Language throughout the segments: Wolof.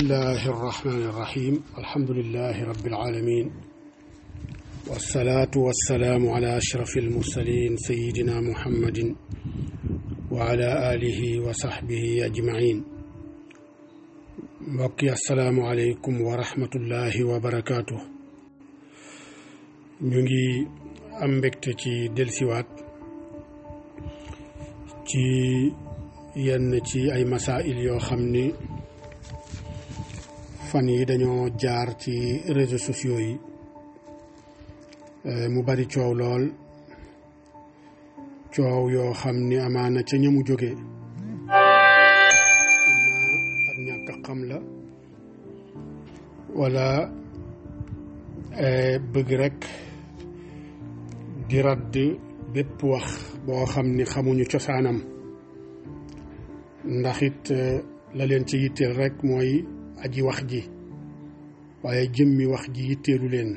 الله الرحمن الرحيم الحمد لله رب العالمين والصلاة والسلام على أشرف المرسلين سيدنا محمد وعلى آله وصحبه أجمعين mbokki assalaamu aleykum wa rahmatullahi wa barakaatu. ñu ngi am mbégte ci delsiwaat ci yenn ci ay masail yoo xam ni fan yi dañoo jaar ci réseaux sociaux yi mu bari coow lool, coow yoo xam ni amaana ca ñamu jóge ak ñàkk xam la wala bëgg rekk di radd bépp wax boo xam ni xamuñu cosaanam, ndax it la leen ci yitteel rekk mooy aji wax ji, waaye jëmmi wax ji yitteelu leen,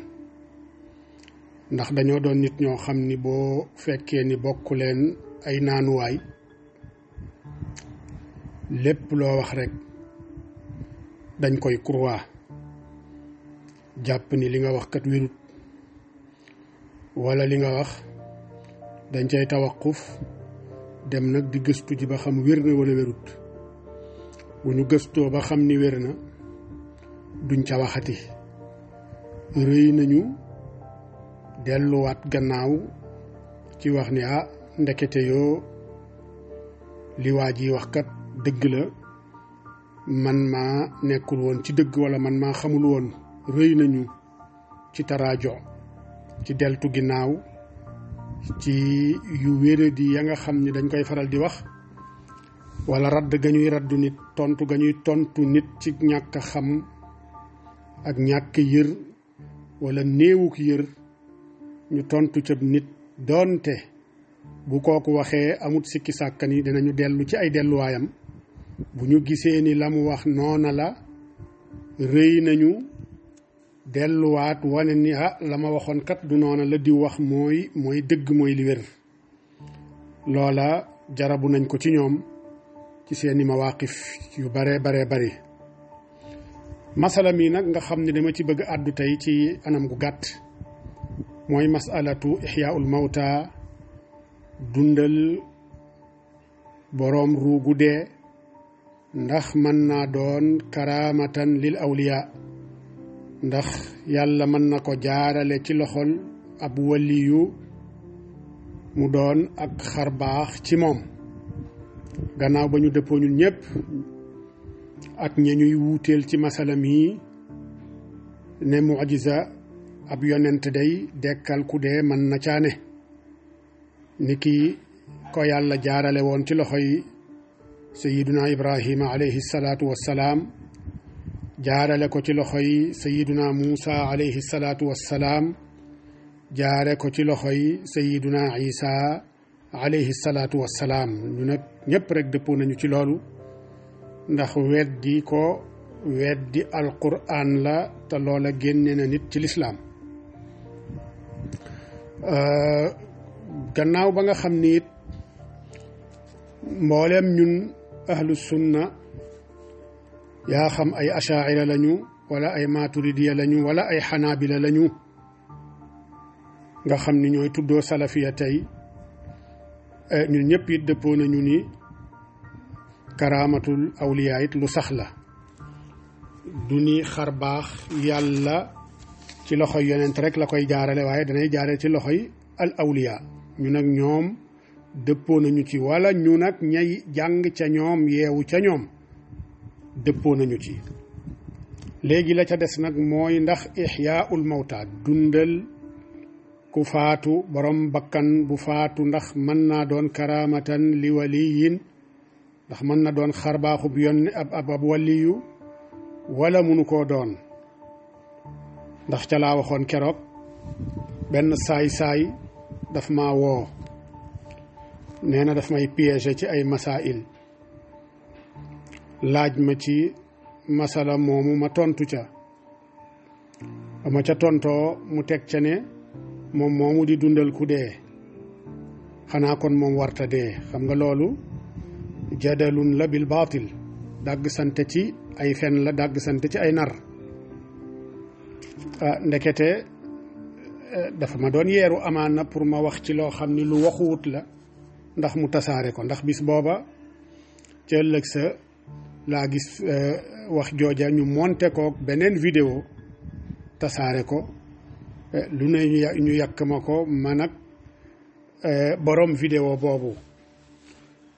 ndax dañoo doon nit ñoo xam ni boo fekkee ni bokk leen ay naanuwaay lépp loo wax rekk dañ koy croire jàpp ni li nga wax kat wérut, walla li nga wax dañ cay tawaquf dem nag di gëstu ji ba xam wér na walla wérut. bu ñu gëstoo ba xam ni wér na duñ ca waxati, rëy nañu delluwaat gannaaw ci wax ni ndekete yoo li waa ji wax kat dëgg la, man maa nekkul woon ci dëgg walla man maa xamul woon. rëy nañu ci taraajo, ci deltu ginnaaw, ci yu wéradi ya nga xam ni dañ koy faral di wax, walla radd ga ñuy raddu nit, tontu ga ñuy tontu nit ci ñàkk a xam ak ñàkk yër walla néewuk yër, ñu tontu ca nit doonte bu kooku waxee amut sikki sàkkan yi dinañu dellu ci ay delluwaayam. bu ñu gisee ni la mu wax noona la, rëy nañu delluwaat wane ni la ma waxoon kat du noona la di wax mooy dëgg, mooy li wér. loola jarabu nañ ko ci ñoom ci seeni mawaqif yu bare bari. masala mi nag nga xam ne dama ci bëgg àddu tey ci anam gu gàtt mooy masalatu ixyaaul mawta, dundal boroom ruugu dee, ndax mën naa doon karaamatan lil awliya, ndax yàlla mën na ko jaarale ci loxol ab waliyu mu doon ak xarbaax ci moom. gannaaw ba ñu dëppoo ñun ñépp ak ña ñuy wuuteel ci masala mi ne mu'jiza ab yonent day dekkal ku dee mën na caane, ni ki ko yàlla jaarale woon ci loxoy sayiduna ibrahima alayhi salaatu wassalaam, jaarale ko ci loxoy sayiduna muusa alayhi salaatu wassalaam, jaare ko ci loxoy sayiduna isa alayhi salaatu wassalaam. ñu nag ñëpp rek dëppoo nañu ci loolu, ndax weddi ko weddi alquran la, te loola génne na nit ci lislaam. gannaaw ba nga xam ni it mboolem ñun ahlu sunna, yaa xam ay ashaira lañu wala ay maturidiya lañu wala ay xanaabila lañu, nga xam ni ñooy tuddoo salafiya tey, ñun ñëpp it dëppoo nañu ni karaamatul awliya it lu sax la. du ni xar baax yàlla ci loxoy yonent rek la koy jaarale, waaye danay jaarale ci loxoy al awliya. ñu nag ñoom dëppoo nañu ci, wala ñu nag ñay jàng ca ñoom yeewu ca ñoom dëppoo nañu ci. léegi la ca des nag mooy ndax ixyaaul mawta, dundal ku faatu, borom bakkan bu faatu, ndax mën naa doon karaamatan li waliyin, ndax mën na doon xarbaaxub yonni ab waliyu, wala munu koo doon. ndax ca laa waxoon keroog benn saay-saay daf ma woo, nee na daf may piéger ci ay masail, laaj ma ci masala moomu ma tontu ca. ba ma ca tontoo mu teg ca ne moom moomu di dundal ku dee, xanaa kon moom warta dee. xam nga loolu jadalun la bil baatil, dàgg sante ci ay fen la dàgg sant ci ay nar ndekete dafa ma doon yeeru amaana pour ma wax ci loo xam ni lu waxuwut la ndax mu tasaare ko ndax bis booba ca ëllëg sa laa gis wax jooja ñu monté ko beneen vidéo tasaare ko lu ne ñu yàq ma ko man ak borom vidéo boobu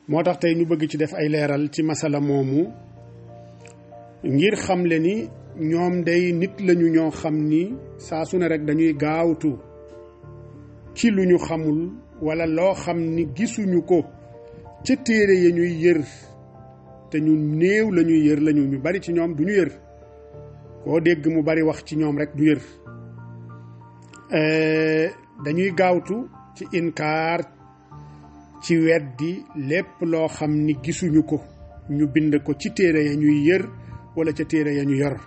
moo tax tey ñu bëgg ci def ay leeral ci masala moomu ngir xamle ni ñoom day nit lañu ñoo xam ni saa su ne rek dañuy gaawtu ci lu ñu xamul wala loo xam ni gisuñu ko ca téere ya ñuy yër te ñu néew la ñuy yër lañu ñu bari ci ñoom du ñu yër koo dégg mu bari wax ci ñoom rek du yër dañuy gaawtu ci inkaar ci weddi lépp loo xam ni gisuñu ko ñu bind ko ci téere ya ñuy yër wala ca téere ya ñu yor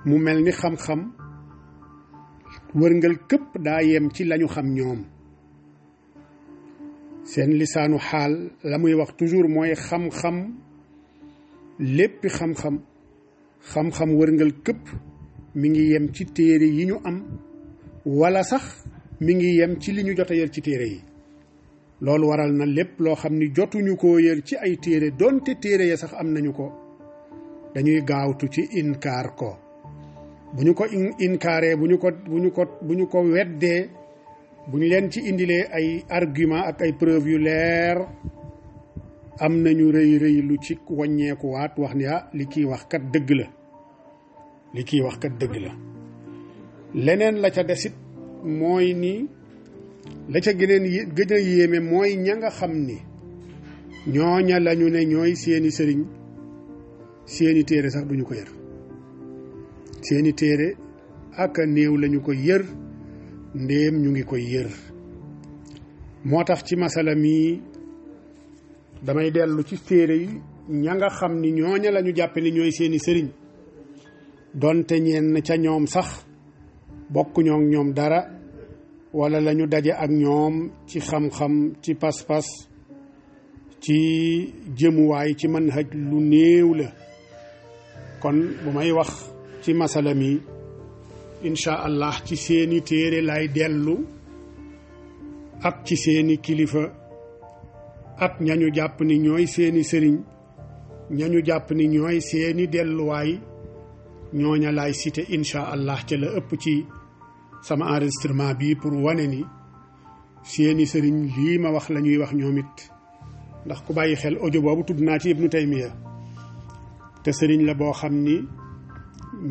mu mel ni xam-xam wërngal këpp daa yem ci lañu xam ñoom seen lisaanu xaal la muy wax toujours mooy xam-xam léppi xam-xam wërngal këpp mi ngi yem ci téere yi ñu am wala sax mi ngi yem ci li ñu jot a yër ci téere yi loolu waral na lépp loo xam ni jotuñu koo yër ci ay téere donte téere ya sax am nañu ko dañuy gaawtu ci inkaar ko bu ñu ko inkaaree bu ñu ko weddee bu ñu leen ci indilee ay argument ak ay preuve yu leer am nañu rëy lu ci wàññeekuwaat wax ni li kii wax kat dëgg la leneen la ca desit mooy ni la ca gën a yéeme mooy ña nga xam ni ñooña lañu ne ñooy seeni sëriñ seeni téere sax duñu ko yër seeni téere ak a néew lañu ko yër ndéem ñu ngi koy yër moo tax ci masala mi damay dellu ci téere yi ña nga xam ni ñooña lañu jàppe ni ñooy seeni sëriñ donte ñenn ca ñoom sax bokkuñoo ak ñoom dara wala lañu daje ak ñoom ci xam-xam ci pas-pas ci jëmuwaay ci manhaj lu néew la kon bu may wax ci masala mi insha allah ci seeni téere lay dellu ak ci seeni kilifa ak ñañu jàpp ni ñooy seeni sëriñ ñañu jàpp ni ñooy seeni delluwaay ñooña lay cité insha allah ca la ëpp ci sama enregistrement bi pour wane ni seeni sëriñ lii ma wax la ñuy wax ñoom it ndax ku bàyyi xel audio boobu tudd naa ci Ibnu Taymiya te sëriñ la boo xam ni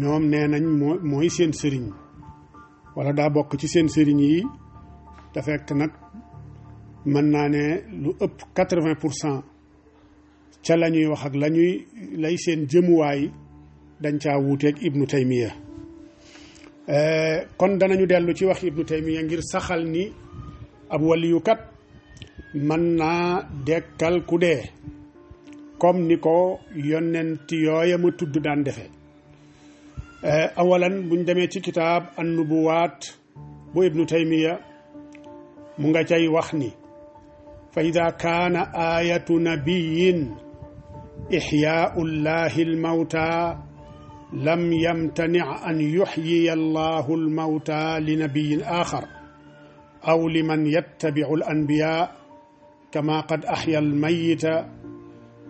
ñoom nee nañ mooy seen sëriñ wala daa bokk ci seen sëriñ yi te fekk nag mën naa ne lu ëpp 80% ca la ñuy wax ak lay seen jëmuwaay dañ caa wuuteeg Ibnu Taymiya kon danañu dellu ci wax Ibnu Taymiya ngir saxal ni ab waliyukat mën naa dekkal ku dee comme ni ko yonent yooya ma tudd daan defe awalan buñ demee ci kitaab an-nubuwaat bu Ibnu Taymiya mu nga cay wax ni fa ida kaana ayatu nabiyin ixyaau llahi almawta lam yamtani an yuxyiya allahu almawta li nabiyin axar aw liman yattabicu alanbiya kama qad axya almayita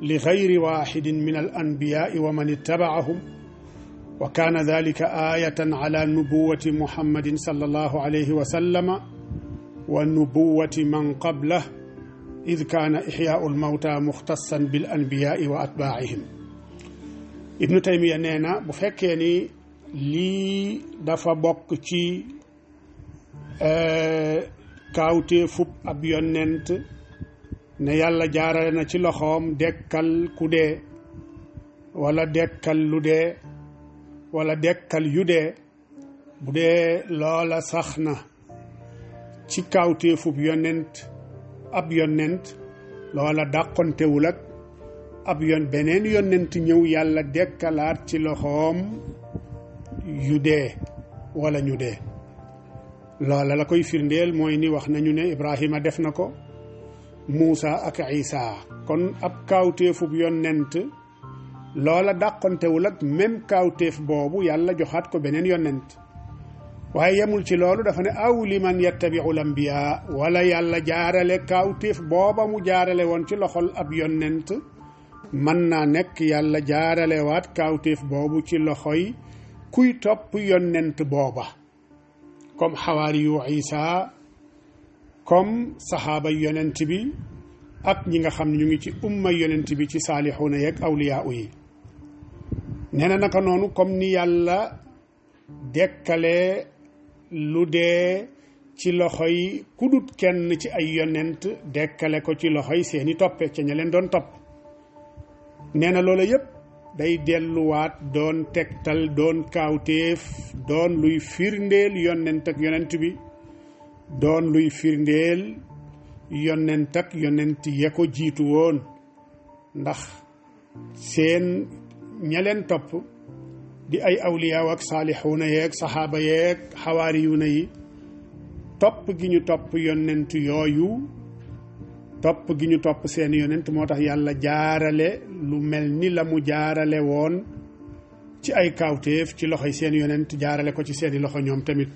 li gayri waxidin min alanbiyaai wa man ittabacahum wa kaana dalika aayatan ala nubuwati muhammadin sallallahu alayhi wa sallama wa nubuwati man qablah id kaana ixyaau almawta muxtasan bil anbiyaai wa atbaacihim Ibnu Taymiya nee na bu fekkee ni lii dafa bokk ci kaawteefub ab yonent ne yàlla jaarale na ci loxoom dekkal ku dee wala dekkal lu dee wala dekkal yu dee bu dee loola sax na ci kaawteefub yonent ab yonent loola dàqontewul ak ab beneen yonent ñëw yàlla dekkalaat ci loxoom yu dee wala ñu dee loola la koy firndeel mooy ni wax nañu ne Ibrahima def na ko Muusa ak Isa kon ab kaawteefub yonent loola dàqontewul ak même kaawteef boobu yàlla joxaat ko beneen yonent waaye yemul ci loolu dafa ne aw liman yattabiu l ambiya wala yàlla jaarale kaawteef booba mu jaarale woon ci loxol ab yonent mën naa nekk yàlla jaarale waat kaawteef boobu ci loxoy kuy topp yonent booba comme xawaari yu Isa comme saxaaba yonent bi ak ñi nga xam ne ñu ngi ci umma yonent bi ci saalixuuna yeeg awliyaa yi nee na naka noonu comme ni yàlla dekkale lu dee ci loxoy kudut kenn ci ay yonent dekkale ko ci loxoy seeni toppe ca ña leen doon topp nee na loola yépp day delluwaat doon tegtal doon kaawteef doon luy firndeel yonent ak yonent bi doon luy firndeel yonent ak yonent ya ko jiitu woon ndax seen ña leen topp di ay awliyaaw ak saalixuuna yeeg saxaaba yeeg xawaariyuuna yi topp gi ñu topp yonent yooyu topp gi ñu topp seen yonent moo tax yàlla jaarale lu mel ni la mu jaarale woon ci ay kaawteef ci loxoy seen yonent jaarale ko ci seeni loxo ñoom tamit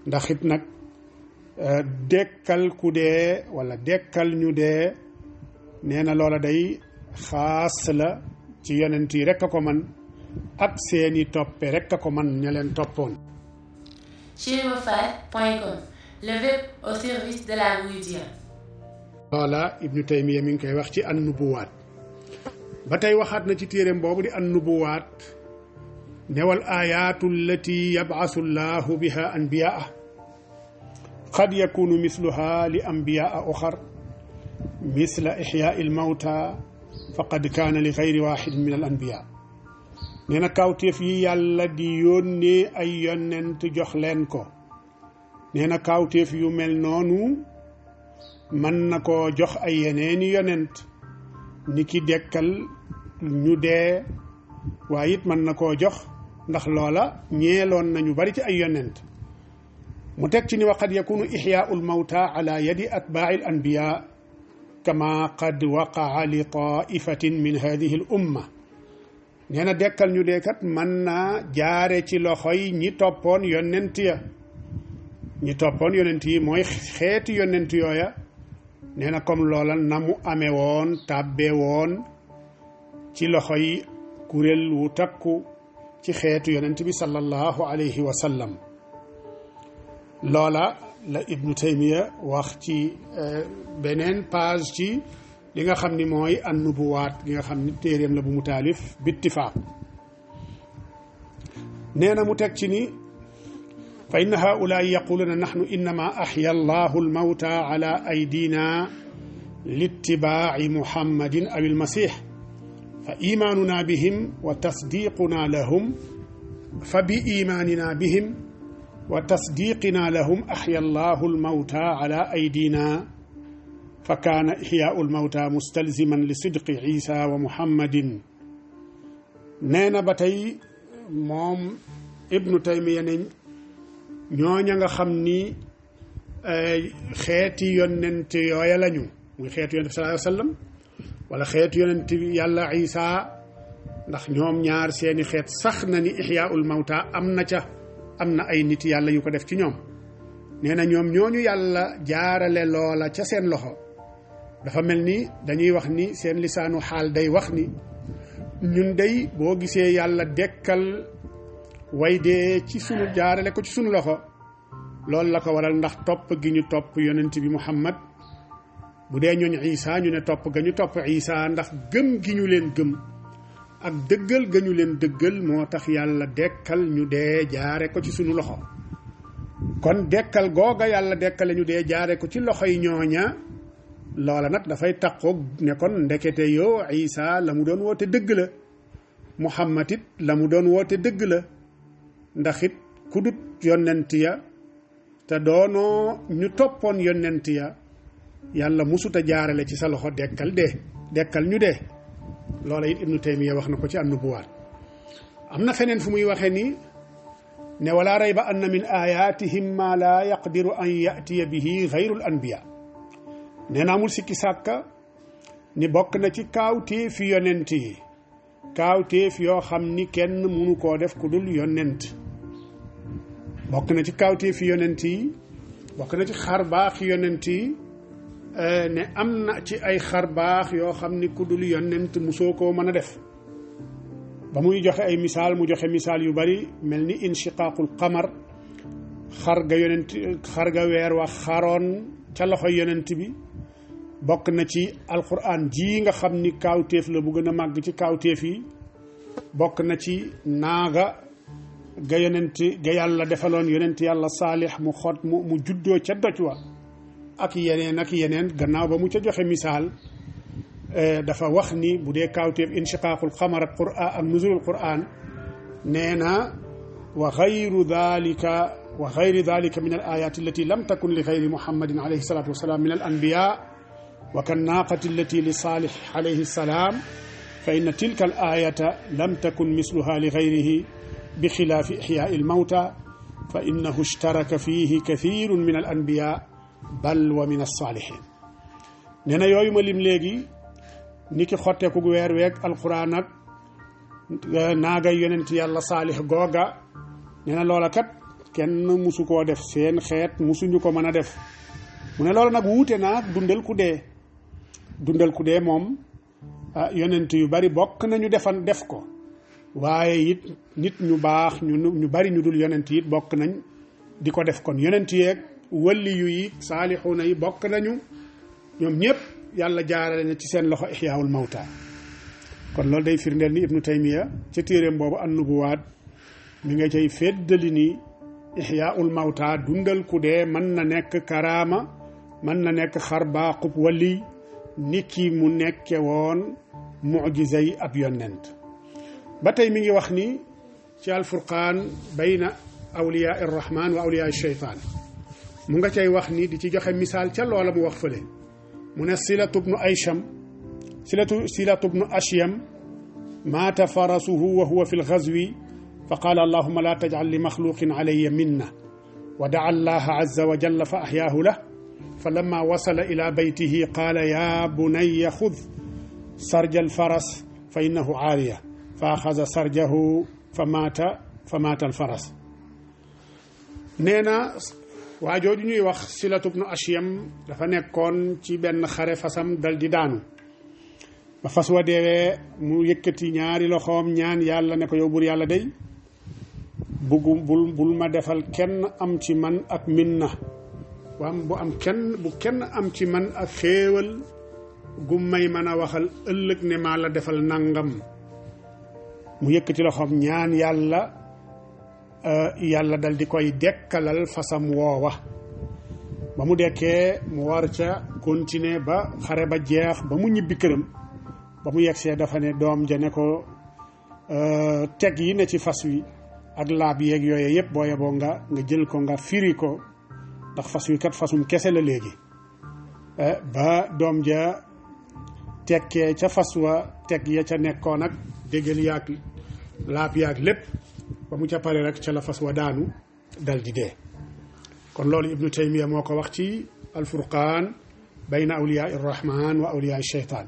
ndax it nag dekkal ku dee wala dekkal ñu dee nee na loola day xaas la ci yonent yi rekk a ko man ak seeni toppe rekk a ko man ña leen toppoon. Chérifafat.com, le web au service de la Mouridiyya. loola Ibnu Taymiya mi ngi koy wax ci an-nubuwaat ba tey waxaat na ci téeréem boobu di an-nubuwaat newal aayaatu allati yab'asu llahu biha anbiyaa qad yakunu misluha li anbiyaa uxar misla ixyaai almawta faqad kaana li gayri waxidin min al anbiya nee na kawteef yi yàlla di yónnee ay yonent jox leen ko nee na kawteef yu mel noonu mën na koo jox ay yeneeni yonent ni ki dekkal ñu dee waaye it mën na koo jox ndax loola ñeeloon nañu bari ci ay yonent mu teg ci ni wa qad yakunu ixyaau almawta ala yadi atbaa'i al anbiya kama qad waqaa li taifatin min hadihi al umma nee na dekkal ñu dee kat mën naa jaare ci loxoy ñi toppoon yonent ya ñi toppoon yonent yi mooy xeeti yonent yooya nee na comme loola na mu amee woon tàbbee woon ci loxoy kuréel wu takku ci xeetu yonent bi sallallahu alayhi wa sallam loola la Ibnu Taymiya wax ci beneen page ci li nga xam ni mooy an-nubuwaat li nga xam ni téeréem la bu mu taalif bittifaaq nee na mu teg ci ni fa inna haulaai yaquluuna naxnu innama axya allahu almawta ala aydina littibaaci muhammadin aw almasix fa imaanuna bihim wa tasdiquna lahum fa bi imaanina bihim wa tasdiqina lahum axya allahu almawta ala aydina fa kaana ixyaau almawta mustalziman li sidqi isa wa muhammadin nee na ba tey moom Ibnu Taymiya ne ñooña nga xam ni xeeti yonent yooya lañu muy xeetu yonent bi sallallahu alayhi wa sallam wala xeetu yonent yàlla isa ndax ñoom ñaar seeni xeet sax na ni ixyaaul mawta am na ca am na ay nit yàlla yu ko def ci ñoom nee na ñoom ñooñu yàlla jaarale loola ca seen loxo dafa mel ni dañuy wax ni seen lisaanu xaal day wax ni ñun day boo gisee yàlla dekkal way dee ci sunu jaarale ko ci sunu loxo loolu la ko waral ndax topp gi ñu topp yonent bi Muhammad bu dee ñooñ Isa ñu ne topp ga ñu topp Isa ndax gëm gi ñu leen gëm ak dëggal ga ñu leen dëggal moo tax yàlla dekkal ñu dee jaare ko ci sunu loxo kon dekkal googa yàlla dekkale ñu dee jaare ko ci loxo yi ñooña loola nag dafay taqoog ne kon ndekete yoo Isa la mu doon woote dëgg la Muhammad it la mu doon woote dëgg la ndax it ku dut yonent ya te doonoo ñu toppoon yonent ya yàlla musuta jaarale ci sa loxo dekkal ñu dee loola it Ibnu Taymiya wax na ko ci an-nubuwaat am na feneen fu muy waxee ni ne wala rayba anna min ayatihim ma la yaqdiru an yatiya bihi gayru al anbiya nee na amul sikki sàkka ni bokk na ci kaawtee fi yonent yi kaawteef yoo xam ni kenn mënu koo def ku dul yonent bokk na ci kaawteef yonent yi bokk na ci xar baax yonent yi ne am na ci ay xar baax yoo xam ni ku dul yonent musoo koo mën a def ba muy joxe ay misaal mu joxe misaal yu bari mel ni inshiqaaqul qamar xar ga weer wax xaroon ca loxo yonent bi bokk na ci alquran ji nga xam ni kaawteef la bu gën a màgg ci kaawteef yi bokk na ci naaga ga yàlla defaloon yonent yàlla saalix mu juddoo ca doj wa ak yeneen gannaaw ba mu ca joxe misaal dafa wax ni bu dee kaawteef inshiqaaqul qamar ak qur'an ak nuzulul qur'an nee na wa gayri dalika min al ayat allati lam takun li gayri muhammadin alayhi salatu wasalaam min al anbiya wa kan naaqati allati li saalix alayhi salaam fa inna tilka al ayata lam takun misluha li gayrihi bi xilaafi ixyaai al mawta fa innahu ishtaraka fihi kathirun min al anbiya bal wa min as saalihin nee na yooyu ma lim léegi ni ki xotteeku weer weeg alquran ak naagay yonent yàlla saalix googa nee na loola kat kenn musu koo def seen xeet musuñu ko mën a def mu ne loola nag wuute naag dundal ku dee moom yonent yu bari bokk nañu def ko waaye it nit ñu baax ñu bari ñu dul yonent it bokk nañ di ko def kon yonent yeeg wali yu yi saalixuuna yi bokk nañu ñoom ñëpp yàlla jaarale na ci seen loxo ixyaawul mawta kon loolu day firndeel ni ibnu taymiya ca téeréem boobu an-nubuwaat mi nga cay feddali ni ixyaawul mawta dundal ku dee mën na nekk karaama mën na nekk xar baaxub wali ni ki mu nekke woon mucjisa yi ab yonent ba tey mi ngi wax ni ci alfurqaan bayna awliyaa irrahman wa awliyaa sheytaan mu nga cay wax ni di ci joxe misaal ca loola mu wax fële mu ne silatu bnu ashyam maata farasuhu wa huwa fi lgazwi fa qaala allahuma la tajcal li maxluqin calaya minna wa daca allaha azza wa jalla fa axyaahu lah fa lama wasala ila baytihi qaala ya bunaya xud sarja alfaras fa innahu caariya fa axaza sarjahu fa maata alfaras nee na waa jooju ñuy wax silatu bnu ashyam dafa nekkoon ci benn xare fasam dal di daanu ba fas wa deewee mu yëkkati ñaari loxoom ñaan yàlla ne ko yow buur yàlla day bul ma defal kenn am ci man ak minna bu kenn am ci man ak xéewal gu may mën a waxal ëllëg ne maa la defal nangam mu yëkkati loxoom ñaan yàlla dal di koy dekkalal fasam woowa ba mu dekkee mu war ca continuer ba xare ba jeex ba mu ñibbi këram ba mu yegsee dafa ne doom ja ne ko teg yi ne ci fas wi ak laab yeeg yooye yëpp boo yeboo nga jël ko nga firi ko ndax fas wi kat fasum kese la léegi ba doom ja tekkee ca fas wa teg ya ca nekkoon ak déggal yaag laab yaag lépp ba mu ca pare rek ca la fas wa daanu dal di dee kon loolu ibnu taymiya moo ko wax ci alfurqaan bayna awliyaa irrahman wa awliyaa sheytaan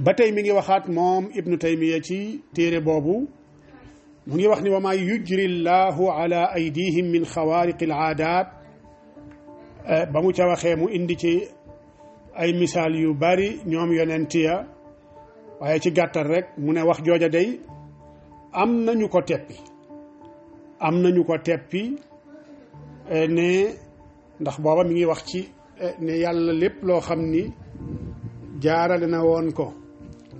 ba tey mi ngi waxaat moom ibnu taymiya ci téere boobu mu ngi wax ni wa maa yujri llahu ala aydihim min xawaariqi alaadaat ba mu ca waxee mu indi ci ay misaal yu bari ñoom yonent ya waaye ci gàttal rek mu ne wax jooja day am nañu ko teppi ne ndax booba mi ngi wax ci ne yàlla lépp loo xam ni jaarale na woon ko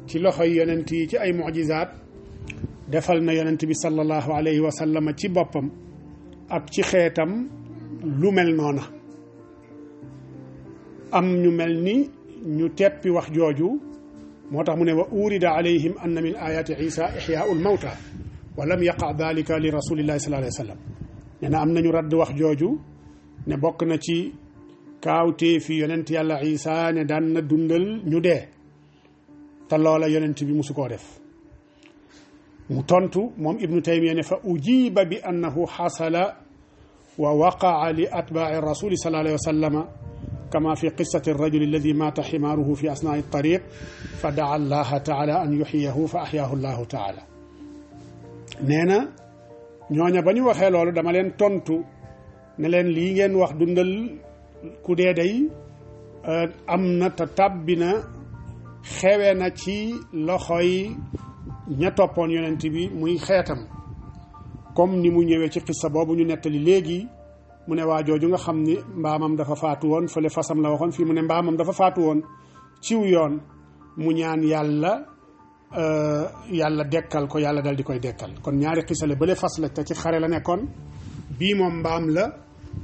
ci loxoy yonent yi ci ay mucjizaat defal na yonent bi sallallahu alayhi wa sallam ci boppam ak ci xeetam lu mel noona am ñu mel ni ñu teppi wax jooju moo tax mu ne wa urida alayhim anna min ayati isa ixyaau lmawta wa lam yaqa dalika li rasulillahi sallallahu alayhi wa sallam nee na am nañu radd wax jooju ne bokk na ci kaawtee fi yonent yàlla isa ne daan na dundal ñu dee te loola yonent bi musu koo def mu tontu moom ibnu taymiya ne fa ujiba bi annahu xasala wa waqaa li atbaai rasuli sallallahu alayhi wa sallama kama fi qissati ar-rajul alladhi mata himaaruhu fi asnaa'i at-tariq fa daa allaha taala an yuhyiyahu fa ahyaahu allahu taala. nee na ñooña ba ñu waxee loolu dama leen tontu ne leen lii ngeen wax dundal ku dee day am na te tàbbi na xewe na ci loxoy ña toppoon yonent bi muy xeetam, comme ni mu ñëwee ci xissa boobu ñu nettali léegi. mu ne waa jooju nga xam ni mbaamam dafa faatu woon fële fasam la waxoon, fii mu ne mbaamam dafa faatu woon ciw yoon, mu ñaan yàlla dekkal ko, yàlla dal di koy dekkal. kon ñaari xissa la, bële fas la te ci xare la nekkoon, bii moom mbaam la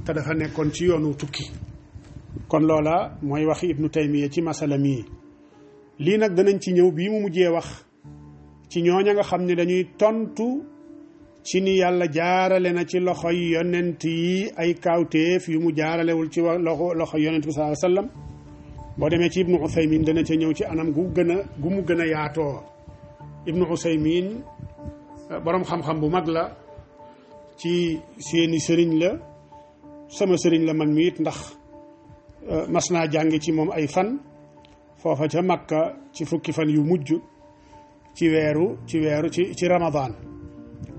te dafa nekkoon ci yoonu tukki. kon loola mooy waxi Ibnu Taymiya ci masala mii. lii nag danañ ci ñëw bii mu mujjee wax ci ñooña nga xam ne dañuy tontu ci ni yàlla jaarale na ci loxoy yonent yi ay kaawteef yu mu jaaralewul ci loxoy yonent bi sallallahu alayhi wasallam. boo demee ci Ibnu Usaymin dana ca ñëw ci anam gu mu gën a yaatoo. Ibnu Usaymin boroom xam-xam bu mag la, ci seeni sëriñ la, sama sëriñ la man mi it, ndax mas naa jàngi ci moom ay fan foofa ca Makka ci fukki fan yu mujj ci Ramadan.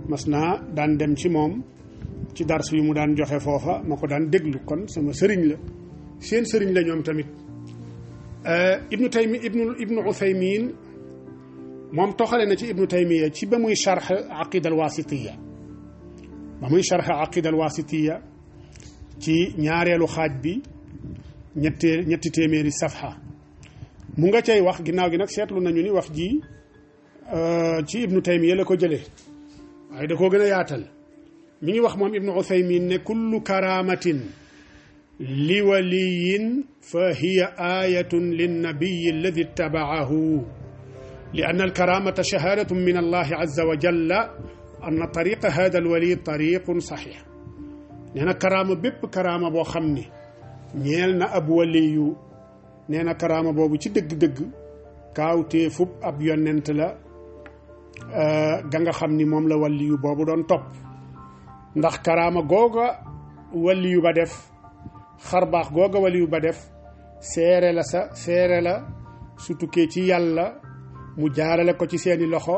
mas naa daan dem ci moom ci dars yu mu daan joxe foofa ma ko daan déglu, kon sama sëriñ la, seen sëriñ la ñoom tamit. Ibnu Usaymin moom toxale na ci Ibnu Taymiya ci ba muy sharh aqida al-wasitiya, ci ñaareelu xaaj bi ñetti téeméeri safha mu nga cay wax. ginnaaw gi nag seetlu nañu ni wax ji ci Ibnu Taymiya la ko jëlee, waaye da koo gën a yaatal. mi ngi wax moom Ibnu Usaymin ne kullu karamatin li waliyin fa hiya ayatun linnabiyi alladi ittabaahu li anna alkaramata shahadatun min allahi azza wa jalla anna tariqa hada alwali tariqun saxiix. nee na karaama bépp karaama boo xam ni ñeel na ab waliyu, nee na karaama boobu ci dëgg-dëgg kaawtee fub ab yonent la ga nga xam ni moom la waliyu boobu doon topp. ndax karaama googa waliyu ba def, xarbaax googa waliyu ba def, seere la su tukkee ci yàlla mu jaarale ko ci seeni loxo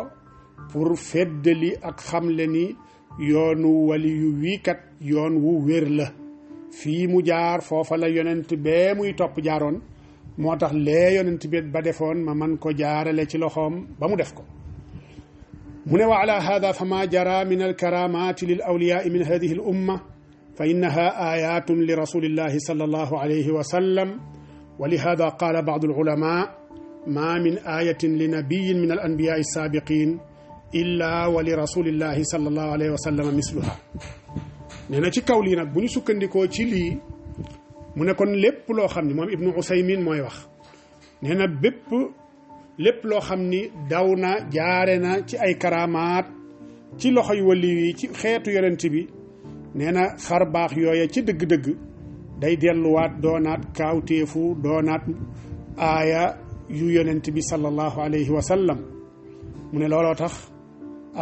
pour feddali ak xamle ni yoonu waliyu wii kat yoon wu wér la. fii mu jaar foofa la yonent bee muy topp jaaroon, moo tax lee yonent bi ba defoon ma man ko jaarale ci loxoom ba mu def ko. mu ne wa ala hada fa ma jara min alkaramati lil awliyaai min hadihi al umma fa innaha ayatun li rasulillahi sallallahu alayhi wa sallam wa li hada qala ba'du al ulama ma min ayatin li nabiyyin min al anbiya'i as-sabiqin illa wa li rasulillahi sallallahu alayhi wa sallam misluha. nee na ci kaw lii nag bu ñu sukkandikoo ci lii mu ne kon lépp loo xam ni moom Ibnu Usaymin mooy wax, nee na lépp loo xam ni daw na jaare na ci ay karamaat ci loxoy wali yi ci xeetu yonent bi, nee na xar baax yooya ci dëgg-dëgg day delluwaat doonaat kaawteefu, doonaat aaya yu yonent bi sallallahu alayhi wa sallam. mu ne looloo tax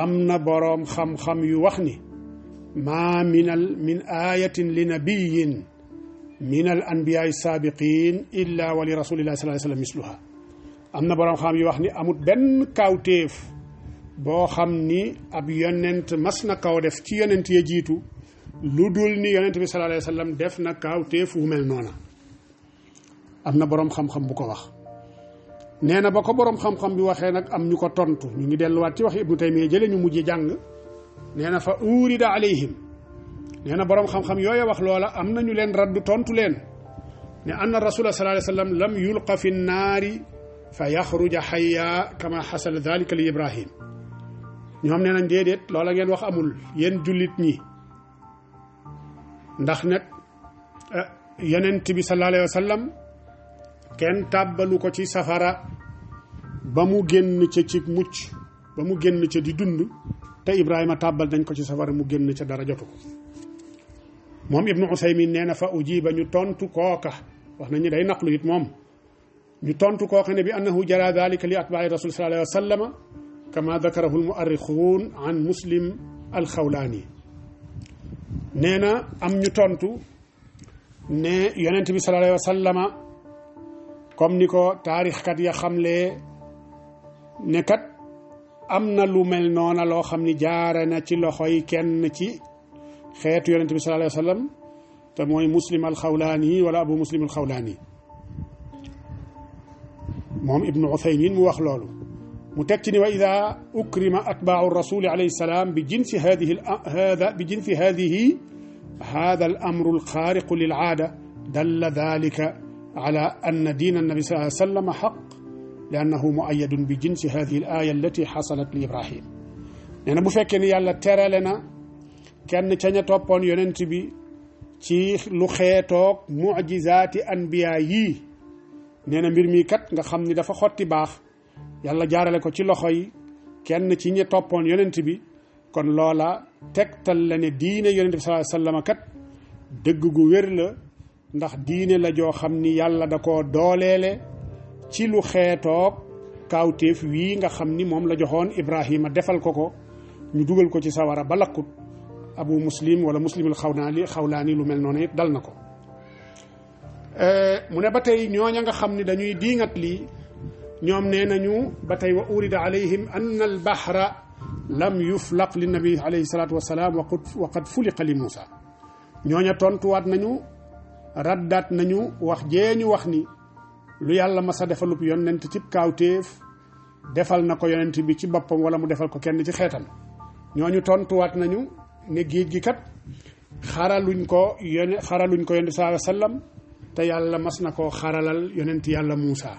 am na boroom xam-xam yu wax ni maa min ayatin li nabiyin min al anbiyaai saabiqin illa wa li rasulillahi sallallahu alayhi wa sallam misluha. am na boroom xam yu wax ni amut benn kaawteef boo xam ni ab yonent mas na kaw def ci yonent ya jiitu lu dul ni yonent bi sallallahu alayhi wa sallam def na kaawteef wu mel noona. am na boroom xam-xam bu ko wax. nee na ba ko boroom xam-xam bi waxee nag am ñu ko tontu, ñu ngi delluwaat ci wax Ibnu Taymiya jële ñu mujj jàng. nee na fa urida alayhim, nee na boroom xam-xam yooya wax loola am nañu leen raddu tontu leen ne anna rasula sallallahu alayhi wa sallam lam yulqa fi nnaari fa yaxruja xayya kama xasala dalika li Ibrahim. ñoom nee nañ déedéet loola ngeen wax amul yéen jullit ñi, ndax nag yonent bi sallallahu alayhi wa sallam kenn tàbbalu ko ci safara ba mu génn ca ci mucc, ba mu génn ca di dund, te Ibrahima tàbbal nañ ko ci safara mu génn ca dara jotu ko. moom Ibnu Usaymin nee na fa ujiba ñu tontu kooka, wax nañu day naqlu it moom, ñu tontu kooka ne bi annahu jara dalika li atbaai rasul sallallahu alayhi wa sallam kama dakarahu al muarrixuun an Muslim al Xawlaani. nee na am ñu tontu ne yonent bi sallallahu alayhi wa sallama comme ni ko taarixkat ya xamlee ne kat am na lu mel noona loo xam ni jaare na ci loxoy kenn ci xeetu yonent bi sallallahu alayhi wa sallam te mooy Muslim al-Xawlaani wala Abu Muslim al-Xawlaani moom Ibnu Uthaymin mu wax loolu mu teg ci ni wa ida ukrima atbaau rasuli alayhi salaam bi jinsi hadihi hada al amru alxaariqu lil aada dalla dalika ala anna diina annabi sallallahu alayhi wa sallam xaq li annahu muayyadun bi jinsi hadihi al aya allati xasalat li Ibrahim nee na bu fekkee ni yàlla terale na kenn ca ña toppoon yonent bi ci lu xeetoog mujizaati anbiya yii nee na mbir mi kat nga xam ni dafa xotti baax yàlla jaarale ko ci loxo yi kenn ci ñi toppoon yonent bi kon loola tegtal la ne diine yonent bi sallallahu alayhi wa sallam kat dëgg gu wér la ndax diine la joo xam ni yàlla da koo dooleele ci lu xeetoog kaawteef wii nga xam ni moom la joxoon Ibrahima defal ko ñu dugal ko ci sawara ba lakkut Abu Muslim wala Muslim al-Xawlaani lu mel noonu it dal na ko mu ne ba tey ñooña nga xam ni dañuy diingat lii ñoom nee nañu ba tey wa urida alayhim an al bahra lam yuflaq li nabi alayhi salaatu wasalaam wa qad fuliqa li Muusa ñooña tontuwaat nañu raddaat nañu wax jeeñu wax ni lu yàlla masa defalub yonent cib kaawteef defal na ko yonent bi ci boppam wala mu defal ko kenn ci xeetam ñooñu tontuwaat nañu ne géej gi kat xaraluñ ko yonent sallallahu alayhi wa sallam te yàlla mas na koo xaralal yonent yàlla Muusa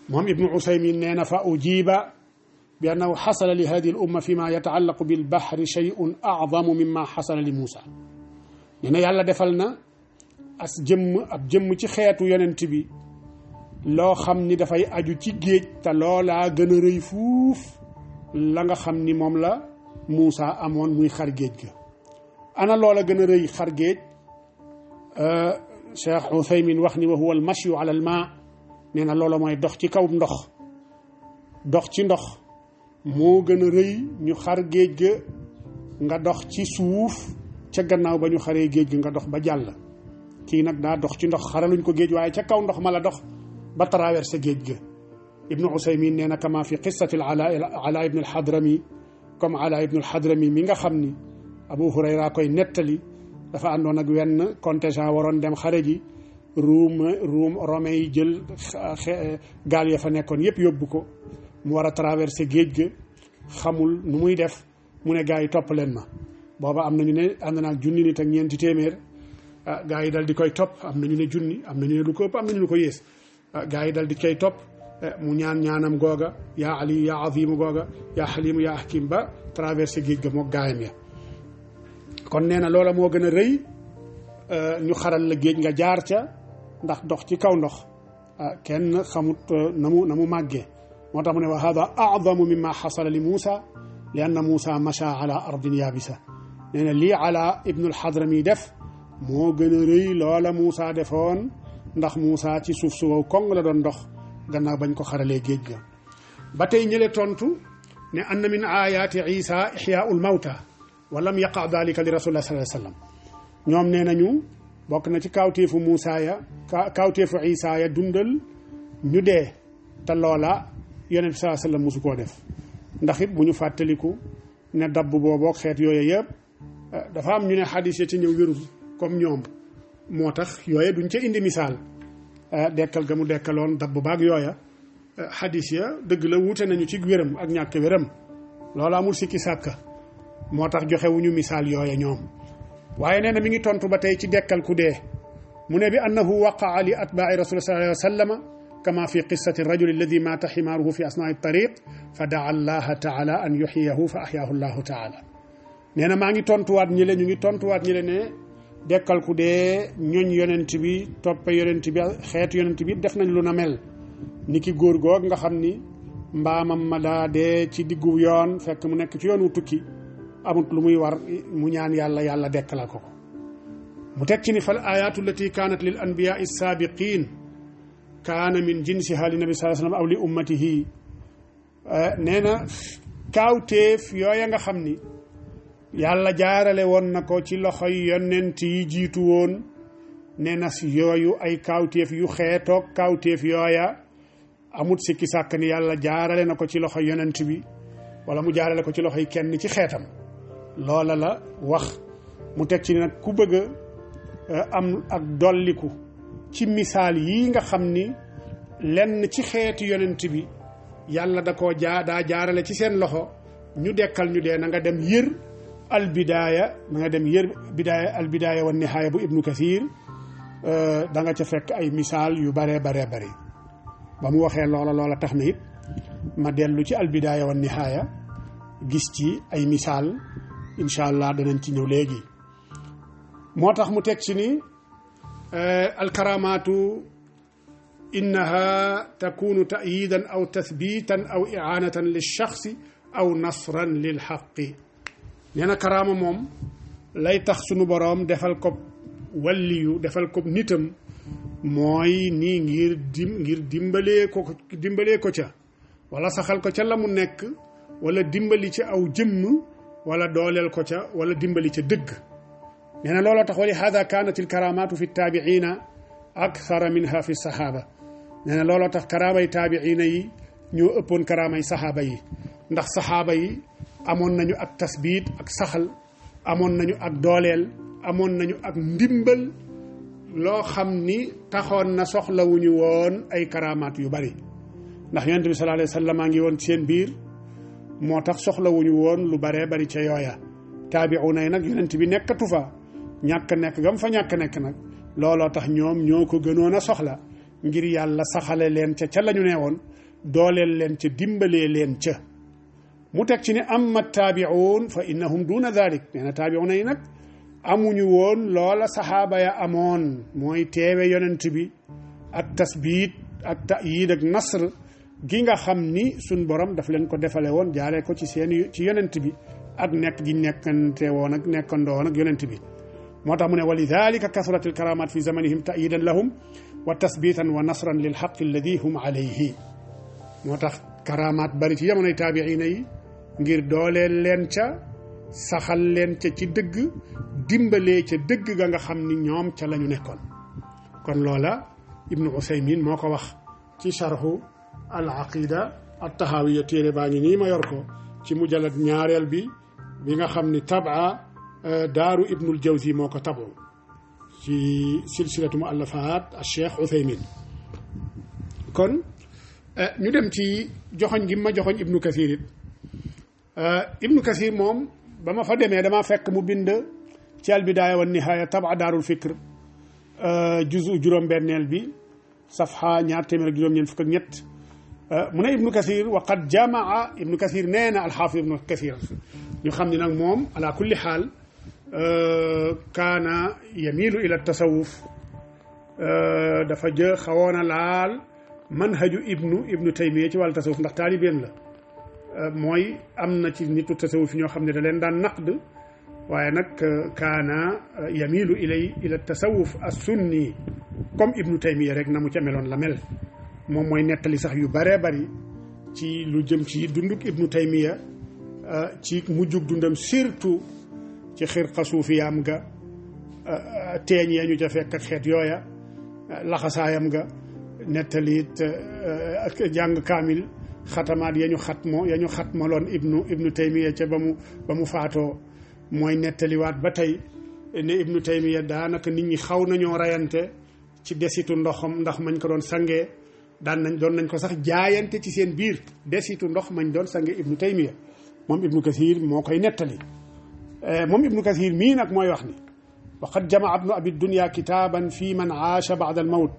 moom Ibnu Usaymin nee na fa ujiba bi annahu xasala li hadihi al umma fi ma yataallaqu bil bahri shay'un a'zamu mimma xasala li Muusa nee na yàlla defal na ab jëmm ci xeetu yonent bi loo xam ni dafay aju ci géej te loolaa gën a rëy fuuf la nga xam ni moom la Muusa amoon muy xar géej ga ana loola gën a rëy xar géej Cheikh Uthaymin wax ni wa huwa al mashyu ala al maa nee na loola mooy dox ci kaw ndox dox ci ndox moo gën a rëy ñu xar géej ga nga dox ci suuf ca gannaaw ba ñu xaree géej ga nga dox ba jàll kii nag daa dox ci ndox xaraluñ ko géej waaye ca kaw ndox ma la dox ba traversé géej ga Ibnu Usaymin nee na kama fi qissati ala ibn al Hadrami comme ala ibn al Hadrami mi nga xam ni Abu Hurayra koy nettali dafa àndoon ak wenn contingent waroon dem xare ji romain yi jël gaal ya fa nekkoon yëpp yóbbu ko mu war a traversé géej ga xamul nu muy def mu ne gaa yi topp leen ma booba am nañu ne ànd naag junni nit ak ñeenti téeméer gaa yi dal di koy topp am nañu ne junni am nañu ne lu ko ëpp am nañu lu ko yées gaa yi dal di koy topp mu ñaanam googa yaa ali yaa azimu googa yaa xalimu yaa hakim ba traversé géej ga mook gaayam ya kon nee na loola moo gën a rëy ñu xaral la géej nga jaar ca ndax dox ci kaw ndox kenn xamut na mu màggee moo tax mu ne wa hada a'zamu mimma xasala li Muusa li anna Muusa macha ala ardin yabisa nee na lii ala ibnu al-Hadrami def moo gën a rëy loola Muusa defoon ndax Muusa ci suuf su wow koŋ la doon dox gannaaw bañ ko xaralee géej ga ba tey ñële tontu ne anna min ayaati Isa ixyaa'ul mawta wa lam yaqa dalika li rasulillah sallallahu alayhi wa sallam ñoom nee nañu bokk na ci kawteefu Muusa ya kawteefu Isa ya dundal ñu dee te loola yonent bi sallallahu alayhi wa sallam mosu koo def ndax it bu ñu fàttaliku ne dabb booboo xeet yooyu yëpp dafa am ñu ne xadis ya ci ñëw wérul comme ñoom moo tax yooye duñ ca indi misaal dekkal ga mu dekkaloon dabb baag yooya xadis ya dëgg la wuute nañu ci wéram ak ñàkk wéram loola amul sikki sàkka moo tax joxewuñu misaal yooya ñoom waaye nee na mi ngi tontu ba tey ci dekkal ku dee mu ne bi annahu waqaa li atbaai rasul sallallahu alayhi wa sallama kama fi qissati rajul alladi maata ximaaruhu fi asnaai tariq fa daa allaha taala an yuxyiyahu fa axyaahu llahu taala nee na maa ngi tontuwaat ñi le ñu ngi tontuwaat ñi le ne dekkal ku dee ñoñ yonent bi toppe yonent bi xeetu yonent bi def nañ lu na mel ni ki góor goog nga xam ni mbaamam ma daa dee ci diggu yoon fekk mu nekk ci yoon wu tukki amut lu muy war mu ñaan yàlla dekkalal ko mu teg ci ni fal ayatu allati kanat lil anbiya'i sabiqin kaana min jinsiha li nabi sallallahu alayhi wasallam aw li ummatihi nee na kaawteef yooya nga xam ni yàlla jaarale woon na ko ci loxoy yonent yi jiitu woon ne nas yooyu ay kawteef yu xeetoog kawteef yooya amut sikki sàkk ni yàlla jaarale na ko ci loxo yonent bi wala mu jaarale ko ci loxoy kenn ci xeetam loola la wax mu teg ci nag ku bëgg am ak dolliku ci misaal yi nga xam ni lenn ci xeeti yonent bi yàlla da koo daa jaarale ci seen loxo ñu dekkal ñu dee na nga dem yër albidaaya na nga dem yër bidaaya albidaaya wa nihaaya bu ibnu kathir da nga ca fekk ay misaal yu bare bare bare ba mu waxee loola tax na it ma dellu ci albidaaya wa nihaaya gis ci ay misaal incha allah danañ ci ñëw léegi moo tax mu teg ci ni alkaramaatu innaha takunu ta'yidan aw tathbitan aw i'anatan lilshaxsi aw nasran lilxaqi nee na karaama moom lay tax sunu boroom defal ko walliyu defal ko nitam mooy nii ngir dimbalee ko ca wala saxal ko ca la mu nekk wala dimbali ca aw jëmm wala dooleel ko ca wala dimbali ca dëgg nee na looloo tax wali hada kanat il karamatu fi taabiina akthara minha fi sahaaba nee na looloo tax karaamay taabiina yi ñoo ëppoon karaamay sahaaba yi ndax sahaaba yi amoon nañu ak tasbiit ak saxal amoon nañu ak dooleel amoon nañu ak ndimbal loo xam ni taxoon na soxlawuñu woon ay karamaat yu bari ndax yonent bi sallallahu alayhi wa sallam a ngi woon seen biir moo tax soxlawuñu woon lu baree bari ca yooya taabi'una yi nag yonent bi nekkatu fa ñàkk nekk gam fa ñàkk nekk nag looloo tax ñoom ñoo ko gënoon a soxla ngir yàlla saxale leen ca la ñu nee woon dooleel leen ca dimbalee leen ca mu teg ci ne amma taabi'un fa innahum duna dalik nee na taabi'una yi nag amuñu woon loola saxaaba ya amoon mooy teewe yonent bi ak tasbiit ak ta'yid ak nasr gi nga xam ni suñ borom daf leen ko defale woon jaaree ko ci yonent bi ak nekk gi nekkante woon ak nekkandoo woon ak yonent bi moo tax mu ne wa lidalika kasrat al karamat fi zamanihim ta'yidan lahum wa tasbitan wa nasran lil haqq alladi hum alayhi moo tax karamaat bari ci jamonoy taabiina yi ngir dooleel leen ca saxal leen ca ci dëgg dimbalee ca dëgg ga nga xam ni ñoom ca la ñu nekkoon kon loola ibnu usaymin moo ko wax ci sharhu al aqida at tahawiya téere baa ngi nii ma yor ko ci mujallad ñaareel bi nga xam ni tabaa daaru ibnul jawzi moo ko tabu ci silsilatu muallafat al cheikh usaymin kon ñu dem ci joxoñ gi ma joxoñ ibnu kathir it ibnu kathir moom ba ma fa demee dama fekk mu bind ci al bidaaya wa nihaaya taba daarul fikr juzu juróom-benneel bi safha ñaar téeméer ak juróom-ñeent fukk ak ñett mu ne ibnu kathir wa qad jamaa ibnu kathir nee na alxaafid ibnu kathir ñu xam ni nag moom ala kulli xaal kaana yamilu ila tasawuf dafa xawoon a laal manhaju ibnu taymiya ci wàllu tasawuf ndax taalibeem la mooy am na ci nitu tasawuf ñoo xam ne da leen daan naqd waaye nag kaana yamilu ila tasawuf as sunni comme ibnu taymiya rek na mu ca meloon la mel moom mooy nettali sax yu baree bari ci lu jëm ci dunduk ibnu taymiya ci mujjug dundam surtout ci xirqa suufiyaam ga teeñ ya ñu ca fekk ak xeet yooya laxasaayam ga nettaliit ak jàng kaamil xatamaat ya ñu xatmaloon ibnu taymiya ca ba mu faatoo mooy nettaliwaat ba tey ne ibnu taymiya daanaka nit ñi xaw nañoo rayante ci desitu ndax mañ ko doon sangee doon nañ ko sax jaayante ci seen biir desitu ndox mañ doon sange ibnu taymiya moom ibnu kathir moo koy nettali moom ibnu kathir mii nag mooy wax ni waqad jamaa ibnu abi dunya kitaaban fi man aasha ba'da al mawt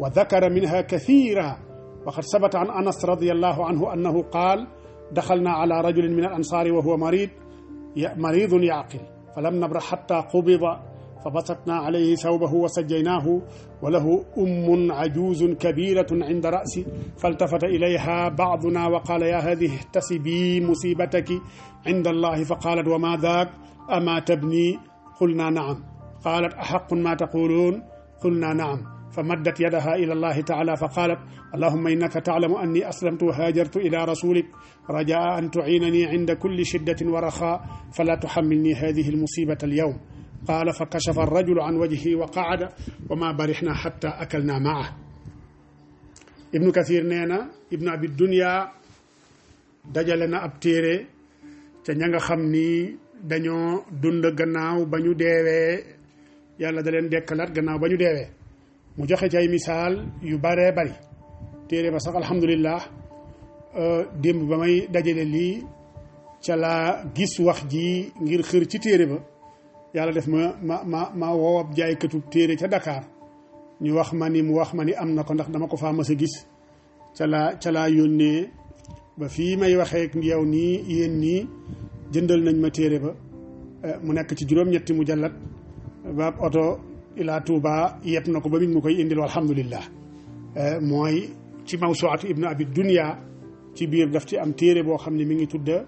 wa dakara minha kathira waqad sabata an anas radiyallahu anhu annahu qaal daxalna ala rajulin min al ansaari wa huwa maridun yaqil falam nabra hatta qubida فبسطنا عليه ثوبه وسجيناه وله عجوز كبيرة عند رأسي فالتفت إليها بعضنا وقال يا هذه احتسبي مصيبتك عند الله فقالت وما ذاك أما تبني قلنا نعم قالت أحق ما تقولون قلنا نعم فمدت يدها إلى الله تعالى فقالت اللهم إنك تعلم أني أسلمت وهاجرت إلى رسولك رجاء أن تعينني عند كل شدة ورخاء فلا تحملني هذه المصيبة اليوم qaala fa kashafa arrajulu an wajhihi wa qaada wa ma barixna xatta akalna maa. ibnu kathir nee na ibnu abi dunya dajale na ab téere ca ña nga xam ni dañoo dund gannaaw ba ñu deewee yàlla da leen dekkalaat gannaaw ba ñu deewee mu joxe ci ay misaal yu baree bari. téere ba sax alhamdulillah démb ba may dajale lii ca laa gis wax ji ngir xër ci téere ba yàlla def ma woowab jaaykatub téere ca Dakar ñu wax ma ni mu wax ma ni am na ko ndax dama ko faa mës a gis ca laa yónnee ba fii may waxee ak yow nii yéen nii jëndal nañ ma téere ba mu nekk ci juróom-ñetti mujallat ba oto ilaa Touba yëpp na ko ba mi ngi ma koy indil alhamdulillah. mooy ci mawsuatu ibnu abi dunya ci biir daf ci am téere boo xam ne mi ngi tudda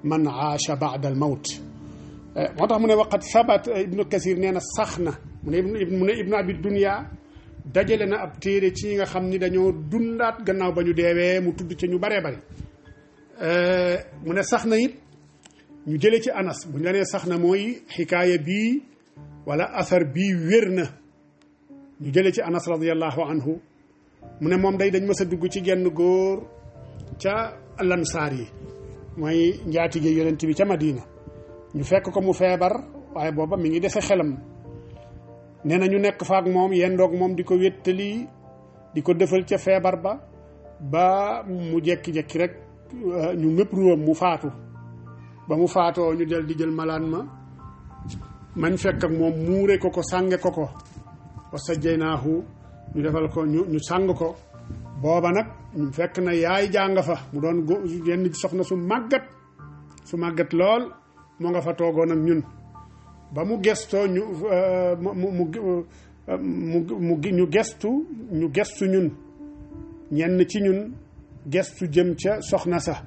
man aasha baada al mawt. moo tax mu ne waqat sabat ibnu kasir nee na sax na mu ne ibnu abi dunya dajale na ab téere ci nga xam ni dañoo dundaat gannaaw ba ñu deewee mu tudd ca ñu baree bari. mu ne sax na it ñu jële ci anas bu ñu la nee sax na mooy xikaaya bii wala asar bii wér na ñu jële ci anas radiallahu anhu mu ne moom dañ mës a dugg ci genn góor ca lansaar yi mooy njaatige yonent bi ca Madina ñu fekk ko mu feebar waaye booba mi ngi dese xelam nee na ñu nekk faak moom yendoog moom di ko wéttali di ko defal ca feebar ba mu jekki-jekki rek ñu ngëpp ruwam mu faatu. ba mu faatoo ñu del di jël malaan mañ fekk ak moom muure ko sànge ko wa sajjaynaahu ñu defal ko ñu sàng ko. booba nag ñu fekk na yaay jàng fa mu doon yenn soxna su màggat lool moo nga fa toogoon ak ñun ba mu gestoo ñu gestu ñun ñenn ci ñun gestu jëm ca soxna sa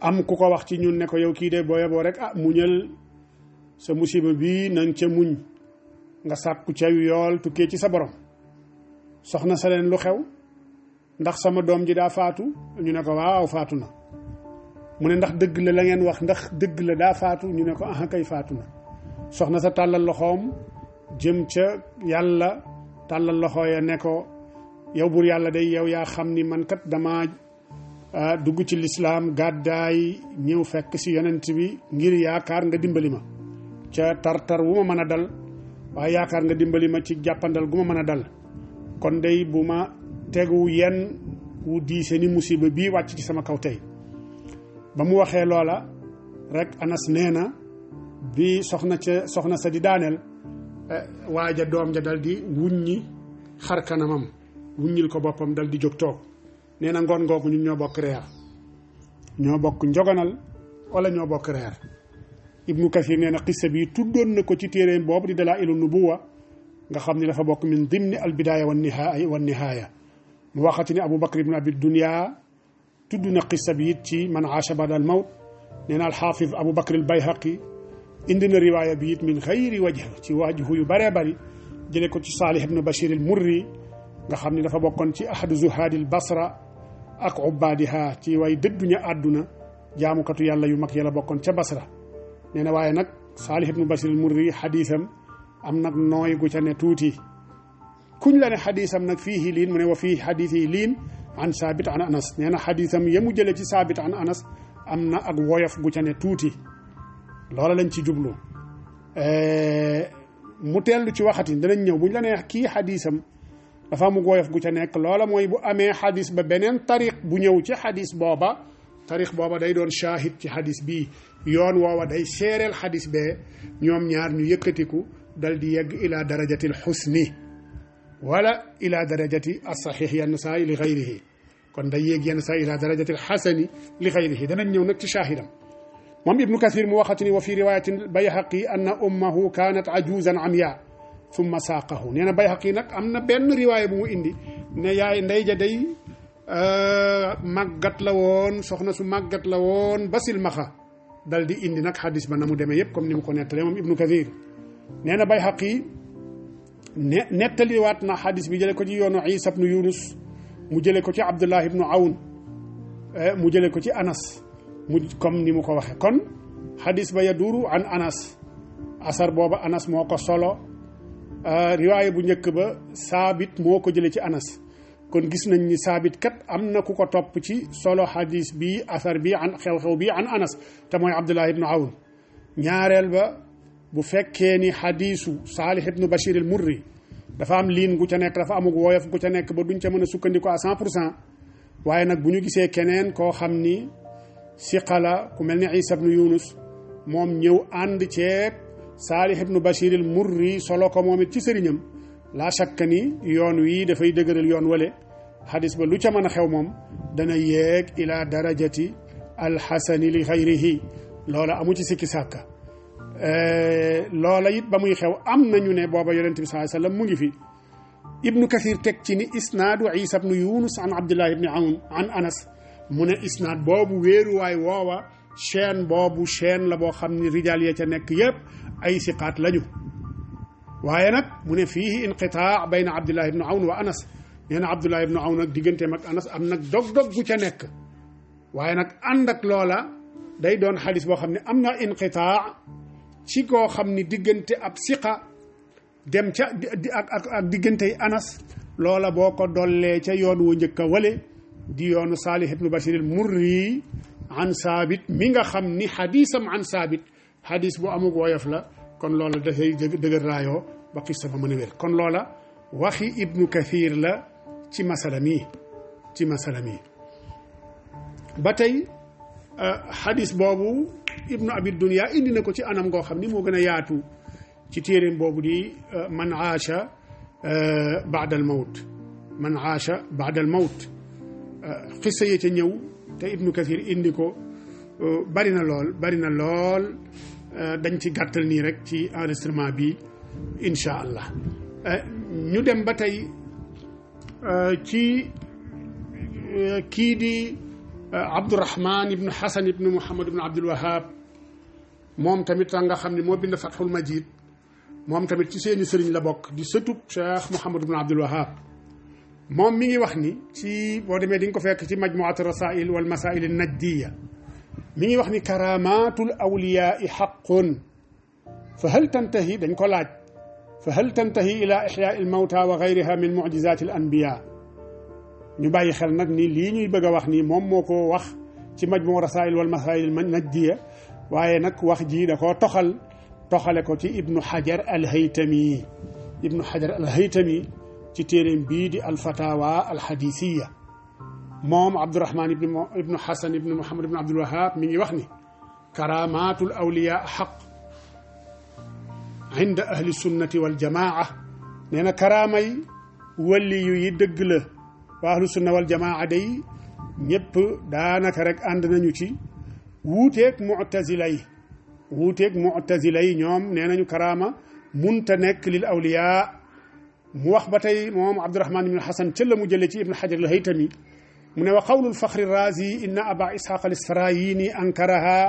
am ku ko wax ci ñun ne ko yow kii de booye boo rek muñal sa musiba bi nang ca muñ nga sàkku ca yool tukkee ci sa borom. soxna sa leen lu xew ndax sama doom ji daa faatu ñu ne ko waaw faatu na. mu ne ndax dëgg la ngeen wax ndax dëgg la daa faatu ñu ne ko aha kay faatu na. soxna sa tàllal loxoom jëm ca yàlla tàllal loxo ya ne ko yow buur yàlla day yow yaa xam ni man kat dama dugg ci lislaam gàddaay ñëw fekk si yonent bi ngir yaakaar nga dimbali ma ca tartar wu ma mën a dal waaye yaakaar nga dimbali ma ci jàppandal gu ma mën a dal kon day bu ma tegu yenn wu diise ni musiba bii wàcc ci sama kaw tey. ba mu waxee loola rek anas nee na bi soxna sa di daaneel waaja doom ja dal di wuññi xar kanamam wuññil ko boppam dal di jóg toog. nee na ngoon ngoogu ñun ñoo bokk reer ñoo bokk njoganal wala ñoo bokk reer. ibnu kathir nee na xissa bi tuddoon na ko ci téeréem boobu di dalaa'ilu nubuwa nga xam ni dafa bokk min dimni al bidaaya wa nihaaya mu waxati ni abu bakr ibnu abi dunya tudd na xissa bi it ci man aasha ba'da al mawt. nee na al xaafid abu bakr al bayhaqi indi na riwaaya bi it min xayri wajh ci wajhu yu baree bari jële ko ci saalih ibnu bashir al murri nga xam ni dafa bokkoon ci ahadu zuhaadil basra ak ubbaadiha ci way dëdduña àdduna jaamukatu yàlla yu mag yàlla bokkoon ca basra. nee na waaye nag saalih ibnu bashir al murri xadiisam am nag nooy gu ca ne tuuti kuñ la ne xadiisam nag fiihi liin mu ne wa fii xadiisi liin an saabit an anas. nee na xadiisam yemu jële ci saabit an anas am na ak woyof gu ca ne tuuti loola lañ ci jublu. mu teellu ci waxati danañ ñëw buñ la ne kii xadiisam dafa am woyof gu ca nekk loola mooy bu amee xadis ba beneen tariq bu ñëw ci xadis booba tariq booba day doon shahid ci xadis bii yoon woowa day seereel xadis bee ñoom ñaar ñu yëkkatiku dal di yegg ila darajati al xusni wala ila darajati as-sahih yenn saa li xayrihi kon day yéeg yenn saa ila darajati al xasani li xayrihi danañ ñëw nag ci shahidam. moom ibnu kathir mu waxati ni wa fi riwayatin bayhaqi anna ummahu kanat ajuzan amya summa saaqahu. nee na bayhaqi nag am na benn riwaaya bu mu indi ne yaay ndey ja day màggat la woon soxna su màggat la woon ba silmaxa dal di indi nag xadis ba na mu demee yëpp comme ni mu ko nettalee moom ibnu kathir. nee na bayhaqi nettaliwaat na xadis bi jële ko ci yoonu isa ibnu yunus mu jële ko ci abdullah ibnu awn mu jële ko ci anas mu comme ni mu ko waxe kon xadis ba yaduuru an anas asar booba Anas moo ko solo riwaaya bu njëkk ba Saabit moo ko jële ci Anas kon gis nañ ni Saabit kat am na ku ko topp ci solo xadis bi asar bi an xew-xew bi an Anas te mooy Abdullah ibnu Awn ñaareel ba bu fekkee ni xadisu Saalih ibnu Bashir al Murri dafa am liin gu ca nekk dafa amug woyof gu ca nekk ba duñ ca mën a sukkandiku à 100% waaye nag bu ñu gisee keneen koo xam ni siqala ku mel ni Isa ibnu Yunus moom ñëw ànd ceeb Saalih ibnu Bashir al Murri solo ko moom it ci sëriñam laa shakka ni yoon wii dafay dëgëral yoon wale xadis ba lu ca mën a xew moom dana yéeg ila darajati alxasani li xayrihi loola amu ci sikki sàkka loola it ba muy xew am nañu ne booba yonent bi sallallahu alayhi wasallam mu ngi fi ibnu kathir teg ci ni isnaadu Isa ibnu Yunus an Abdullah ibni Awn an Anas mu ne isnaad boobu wéeruwaay woowa chaîne boobu chaîne la boo xam ni rijaal ya ca nekk yépp ay siqaat lañu waaye nag mu ne fiihi inqitaa bayna Abdullah ibnu Awn wa Anas nee na Abdullah ibnu Awn nag digganteem ak Anas am nag dog-dog gu ca nekk waaye nag ànd ak loola day doon xadis boo xam ne am na inqitaa ci koo xam ni diggante ab siqa dem ca ak diggantey Anas loola boo ko dollee ca yoon wu njëkk a wale di yoonu Saalih ibnu Bashir al Murri an Saabit mi nga xam ni xadisam an Saabit xadis bu amug woyof la kon loola dafay dëgër raayoo ba xissa ba mën a wér kon loola waxi ibnu kathir la ci masala mi ba tey xadis boobu ibnu abi dunya indi na ko ci anam goo xam ni moo gën a yaatu ci téeréem boobu di man aasha baada al mawt xissa yi ca ñëw te ibnu kathir indi ko bari na lool dañ ci gàttal nii rek ci enregistrement bi incha allah ñu dem ba tey ci kii di Abdurahman ibnu Hasan ibnu Muhammad ibnu Abdul Wahab moom tamit nga xam ne moo bind Fathul Majid moom tamit ci seeni sëriñ la bokk di sëtub Cheikh Muhammad ibnu Abdul Wahab moom mi ngi wax ni ci boo demee di nga ko fekk ci majmuat rasail wal masail an najdiya mi ngi wax ni karamatul awliyaa xaqun fa hal tantahi dañ ko laaj fa hal tantahi ila ixyaa il mawta wa gayriha min mujizat al anbiya ñu bàyyi xel nag ni lii ñuy bëgg a wax nii moom moo ko wax ci majmu rasail wal masail najdiya waaye nag wax ji da koo toxale ko ci ibnu xajar al haytami ci téeréem bii di al fatawa al xadisiya moom Abdurahman ibnu Hasan ibnu Muhammad ibnu Abdul Wahab mi ngi wax ni karamatul awliyaa xaq inda ahli sunnati wal jamaa nee na karaamay waliyu yi dëgg la waa ahlu sunna wal jamaa day ñëpp daanaka rek ànd nañu ci wuuteeg mu'tazila yi ñoom nee nañu karaama munta nekk lil awliyaa mu wax ba tey moom Abdurahman ibnu Hasan ca la mu jële ci ibnu Hajar al Haytami mu ne wa qawlul faxri razi inna aba isxaq al isfarayini ankaraha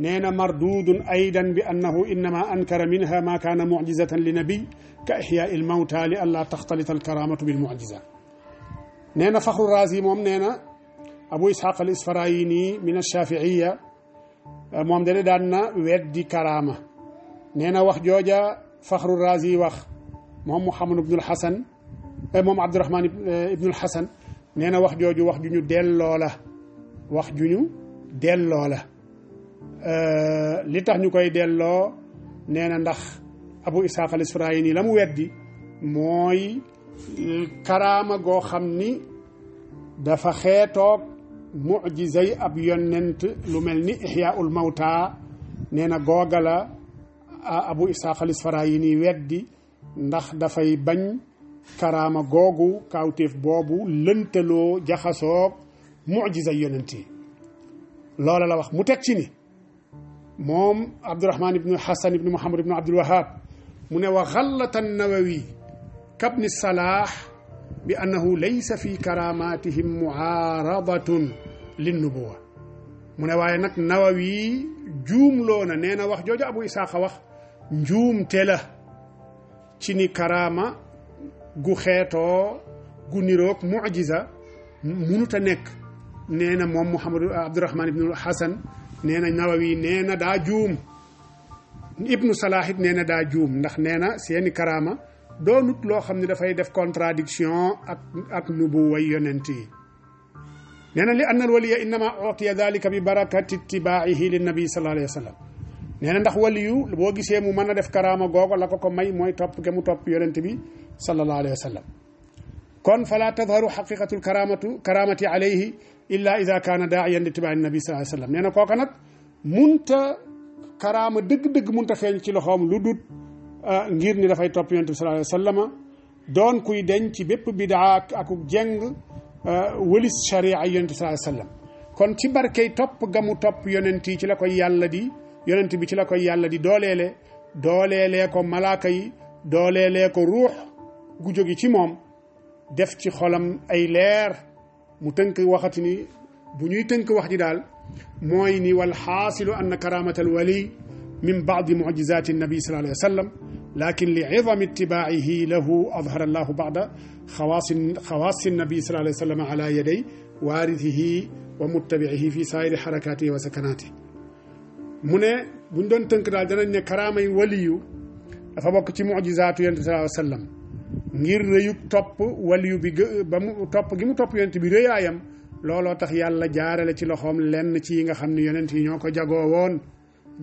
nee na mardudun aydan bi annahu innama ankara minha ma kaana mucjizatan li nabiy ka ixyaa il mawta li an laa taxtalita al karamatu bil mucjiza nee na faxru razi moom nee na abu isxaq al isfarayini min alshaafiiya moom dane daan na weddi karaama nee na wax jooja faxru razi wax moom Muhammad ibnul Hasan moom Abdurahman ibnul Hasan nee na wax jooju wax ju ñu delloo la li tax ñu koy delloo nee na ndax Abu Ishaq al-Isfarayini la mu weddi mooy karaama goo xam ni dafa xeetoog mucjizay ab yonent lu mel ni Ihyaa'ul Mawta nee na googa la Abu Ishaq al-Isfarayini weddi ndax dafay bañ karaama googu kaawteef boobu lëntaloo jaxasoog mucjiza yonent yi loola la wax mu teg ci ni moom Abdurahman ibnu Hasan ibnu Muhammad ibnu Abdul Wahab mu ne wa xallata Nawawi kabni Salah bi annahu laysa fi karamatihim muaaradatun linnubuwa mu ne waaye nag Nawawi juumloo na nee na wax jooju Abu Isaaqa wax njuumte la ci ni karaama gu xeetoo gu niroog mucjiza munuta nekk nee na moom Muhammad Abdurahman ibnu Hasan nee na Nawawi nee na daa juum ibnu Salah it nee na daa juum ndax nee na seeni karaama doonut loo xam ne dafay def contradiction ak nubuway yonent yi nee na li anna al waliya innama utiya dalika bi barakati ittibaihi linnabi sallallahu alayhi wa sallam nee na ndax waliyu boo gisee mu mën a def karaama googu la ko may mooy topp ge mu topp yonent bi sallallahu alayhi wa sallam kon fala tadharu xaqiqatu karamati alayhi illa ida kaana daaiyan li ittibai nabi sallallahu alayhi wa sallam nee na kooka nag munta karaama dëgg-dëgg munta feeñ ci loxoom lu dut ngir ni dafay topp yonent bi sallallahu alayhi wa sallam doon kuy deñ ci bépp bidaa ak jeng wëlis sharia yonent bi sallallahu alayhi wa sallam kon ci barkey topp ga mu topp yonent yi ci la koy yàlla di yonent bi ci la koy yàlla di dooleelee ko malaaka yi dooleelee ko ruux gu jógi ci moom def ci xolam ay leer mu tënk waxati ni bu ñuy tënk wax ji daal mooy ni wal xaasilu anna karamata al wali min baadi mucjizati nabi sallallahu alayhi wa sallam lakin li idami ittibaacihi lahu adhara allahu bada xawaasi nabi sallallahu alayhi wa sallam ala yaday waarithihi wa muttabicihi fi saa'iri xarakatihi wa sakanaatihi mu ne buñ doon tënk daal danañ ne karaamay waliyu dafa bokk ci mucjizaatu yonent bi sallallahu alayhi wa sallam ngir rëyug topp waliyu bi ba mu topp gi mu topp yonent bi rëyaayam looloo tax yàlla jaarale ci loxoom lenn ci yi nga xam ne yonent yi ñoo ko jagoo woon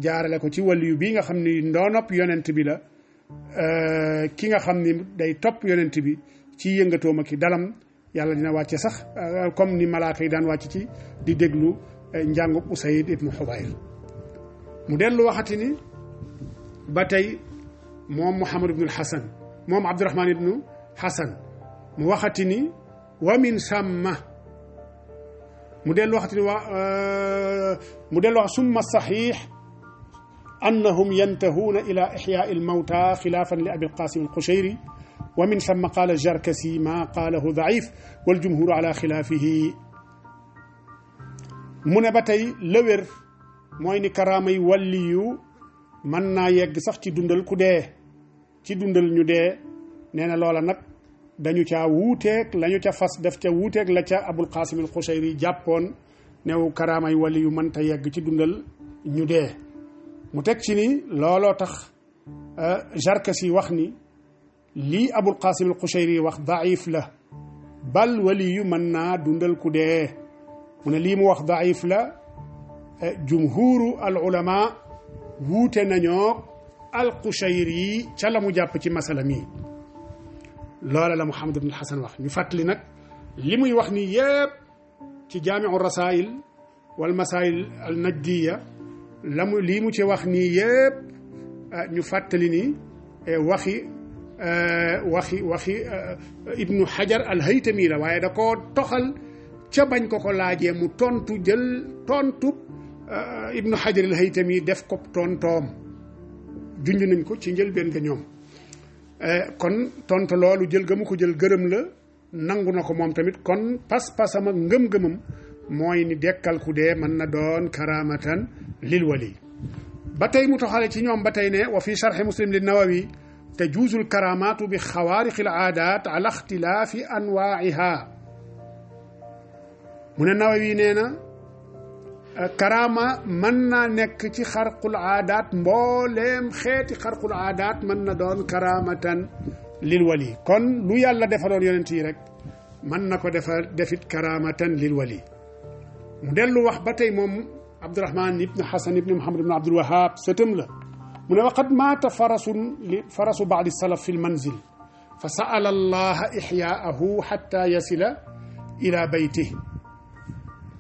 jaarale ko ci waliyu bi nga xam ni ndoonop yonent bi la ki nga xam ni day topp yonent bi ci yëngatoom ak dalam yàlla dina wàcce sax comme ni malaaka yi daan wàcc ci di déglu njàngub Usayd ibnu Xudayr mu dellu waxati ni ba tey moom Muhammad ibnu Xasan moom Abdurahman ibnu Xasan mu waxati ni wa min samma mu dellu waxati ni mu dellu wax summa saxiix annahum yantahuuna ila ixyaai almawta xilaafan li abi alqasim alqushayri wa min samma qaala jarkasi ma qaalahu daif waljumhuru ala xilaafihi mu ne ba tey lëwér mooy ni karaamay wàlliyu mën naa yegg sax ci dundal ku dee ci dundal ñu dee nee na loola nag dañu caa wuuteeg la ñu ca fas def ca wuuteeg la ca abul qasim al qushayri jàppoon new karaamay wàlliyu mënta yegg ci dundal ñu dee mu teg ci ni looloo tax Jarkasi wax ni lii abul qasim al qushayri wax daif la bal waliyu mën naa dundal ku dee mu ne lii mu wax daif la jumhuru al ulama wuute nañoo al qushayri ca la mu jàpp ci masala mi loola la Muhammad ibn Hasan wax ñu fàttali nag li muy wax ni yëpp ci jaamiu rasail wal masail al najdiya la mu lii mu ci wax nii yëpp ñu fàttali ni waxi ibnu Hajar al haytami la waaye da koo toxal ca bañ ko laajee mu tontu jël tontu ibnu Hajar al haytami def ko tontoom junj nañ ko ci njëlbeen ga ñoom kon tontu loolu jël ga mu ko jël gërëm la nangu na ko moom tamit kon pas-pasam ak ngëm-ngëmam mooy ni dekkal ku dee mën na doon karamatan lil wali ba tey mu toxale ci ñoom ba tey ne wa fi sharxi muslim li nawawi tajuuzu l karamatu bi xawaariqi l aadaat ala ixtilaafi anwaaiha mu ne nawawi nee na karaama mën naa nekk ci xarqul aadaat mbooleem xeeti xarqul aadaat mën na doon karamatan lil wali kon lu yàlla defaloon yonent yi rek mën na ko defit karamatan lil wali mu dellu wax ba tey moom Abdurahman ibn Hasan ibn Muhammad ibn Abdul Wahab sëtam la mu ne waqad maata farasu baadi salaf fi lmanzil fa saala allaha ixyaahu xatta yasila ila baytih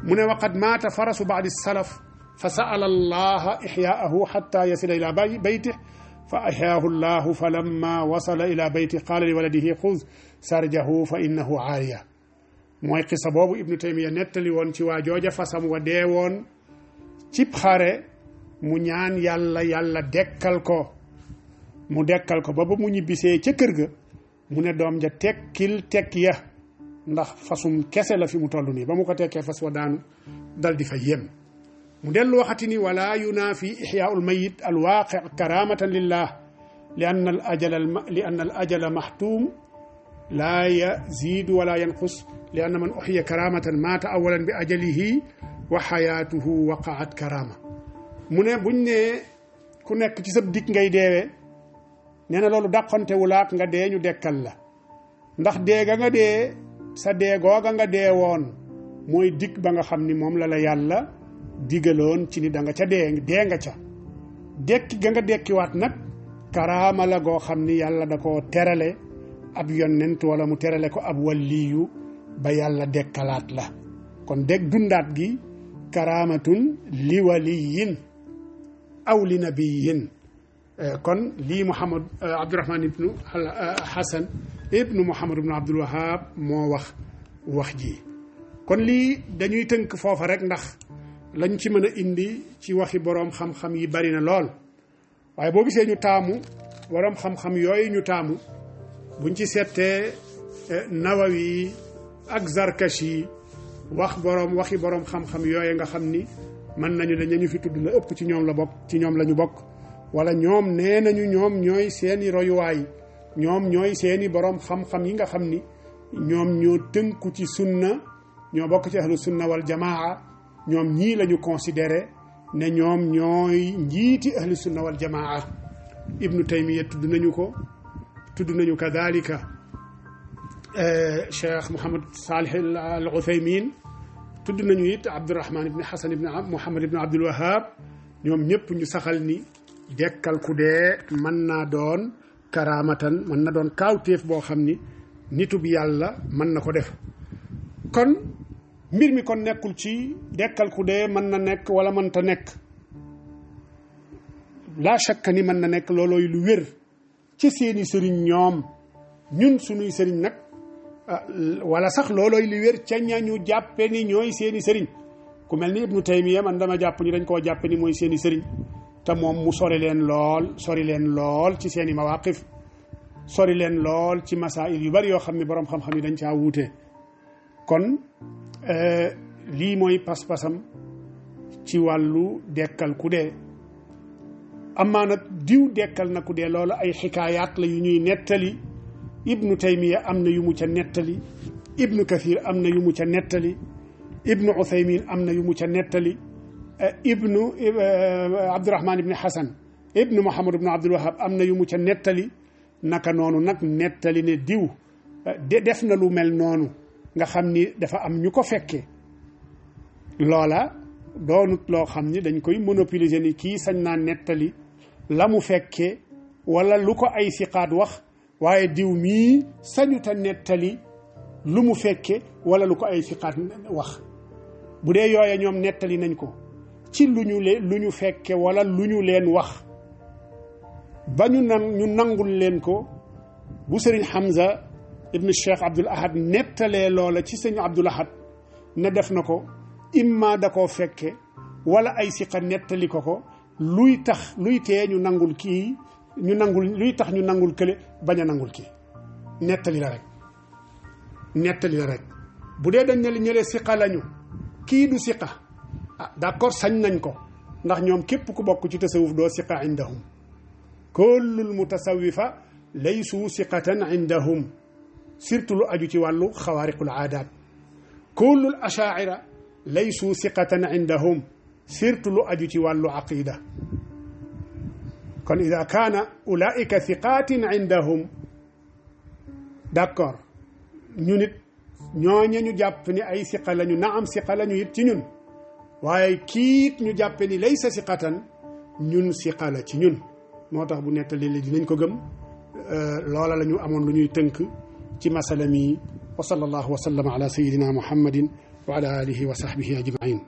mu ne waqad maata farasu baadi salaf fa saala allaha ixyaahu xatta yasila ila baytih fa axyaahu llahu fa lamma wasala ila baytih qaala li waladihi xuz sarjahu fa innahu aariya mooy xisa boobu ibnu taymiya nettali woon ci waa jooja fasam wa dee woon cib xare mu ñaan yàlla dekkal ko mu dekkal ko ba mu ñibbisee ca kër ga mu ne doom ja tekkil tekk ya ndax fasum kese la fi mu toll nii ba mu ko tekkee fas wa daanu dal di fa yem mu dellu waxati ni wala yunaafi ixyaau lmayit alwaaqi karamatan lillah li anna al ajala maxtuum laa yaziidu wala yanqus li anna man uxiya karamatan maata awalan bi ajalihi wa xayaatuhu waqaat karama mu ne buñ ne ku ku nekk ci sa dig ngay deewee nee na loolu dàqonte wulaak nga dee ñu dekkal la ndax dee ga nga dee sa dee googa nga dee woon mooy dig ba nga xam ni moom la yàlla digaloon ci ni da nga ca dee nga ca dekki ga nga dekkiwaat nag karaama la goo xam ni yàlla da koo terale ab yonent wala mu terale ko ab waliyu ba yàlla dekkalaat la kon deg dundaat gi karaamatun li waliyin aw li nabiyin kon lii Muhammad Abdurahman ibnu Hasan ibnu Muhammad ibnu Abdul Wahab moo wax ji kon lii dañuy tënk foofa rek ndax lañ ci mën a indi ci waxi boroom xam-xam yi bari na lool waaye boo gisee ñu taamu boroom xam-xam yooyu ñu taamu buñ ci settee Nawawi ak Zarkashi waxi boroom xam-xam yooyu nga xam ni mën nañu ne ñu fi tudd la ëpp ci ñoom la ñu bokk wala ñoom nee nañu ñoom ñooy seeni royuwaay ñoom ñooy seeni boroom xam-xam yi nga xam ni ñoom ñoo tënku ci sunna ñoo bokk ci ahlu sunna wal jamaa ñoom ñii la ñu considéré ne ñoom ñooy njiiti ahlu sunna wal jamaa ibnu taymiya tudd nañu kadalika cheikh Muhammad Salih al Uthaymin tudd nañu it Abdurahman ibni Hasan ibni Muhammad ibni Abdul Wahab ñoom ñëpp ñu saxal ni dekkal ku dee mën naa doon karaamatan mën na doon kaawteef boo xam ni nitu bi yàlla mën na ko def kon mbir mi kon nekkul ci dekkal ku dee mën na nekk wala mënta nekk laa shakka ni mën na nekk loolooy lu wér ci seeni sëriñ ñoom ñun suñuy sëriñ nag wala sax loolooy lu wér ca ñañu jàppe ni ñooy seeni sëriñ ku mel ni ibnu taymiya man dama jàpp ni dañ koo jàppe ni mooy seeni sëriñ te moom mu sori leen lool ci seeni mawaqif sori leen lool ci masail yu bari yoo xam ne boroom xam-xam yi dañ caa wuute kon lii mooy pas-pasam ci wàllu dekkal ku dee amaa nag diw dekkal na ku dee loolu ay xikaayaat la yu ñuy nettali ibnu taymiya am na yu mu ca nettali ibnu kathir am na yu mu ca nettali ibnu uthaymin am na yu mu ca nettali ibnu abdurahman ibni hasan ibnu muhammad ibnu abdul wahab am na yu mu ca nettali naka noonu nag nettali ne diw def na lu mel noonu nga xam ni dafa am ñu ko fekke loola doonut loo xam ni dañ koy monopoliser ni kii sañ naa nettali la mu fekke wala lu ko ay siqaat wax waaye diw mii sañuta nettali lu mu fekke wala lu ko ay siqaat wax bu dee yooya ñoom nettali nañ ko ci lu ñu fekke wala lu ñu leen wax ba ñu nangul leen ko bu sëriñ Hamza ibn Cheikh Abdul Ahad nettalee loola ci sëriñ Abdul Ahad ne def na ko imma da koo fekke wala ay siqa nettali ko luy tee ñu nangul kii luy tax ñu nangul kële bañ a nangul kii nettali la rek bu dee dañ ne ñële siqa lañu kii du siqa d'accord sañ nañ ko ndax ñoom képp ku bokk ci tasawuf doo siqa indahum kullul mutasawifa laysu siqatan indahum surtout lu aju ci wàllu xawaariqul aadaat kullul ashaira laysu siqatan indahum surtout lu aju ci wàllu aqida kon ida kaana ulaika siqatin indahum d'accord ñu nit ñooña ñu jàpp ni ay siqa lañu naam siqa lañu it ci ñun waaye kiit ñu jàppe ni laysa siqatan ñun siqa la ci ñun moo tax bu nettali li dinañ ko gëm loola la ñu amoon lu ñuy tënk ci masala mi wa sallallahu wa sallama ala sayidina muhammadin wa ala alihi wa sahbihi ajmain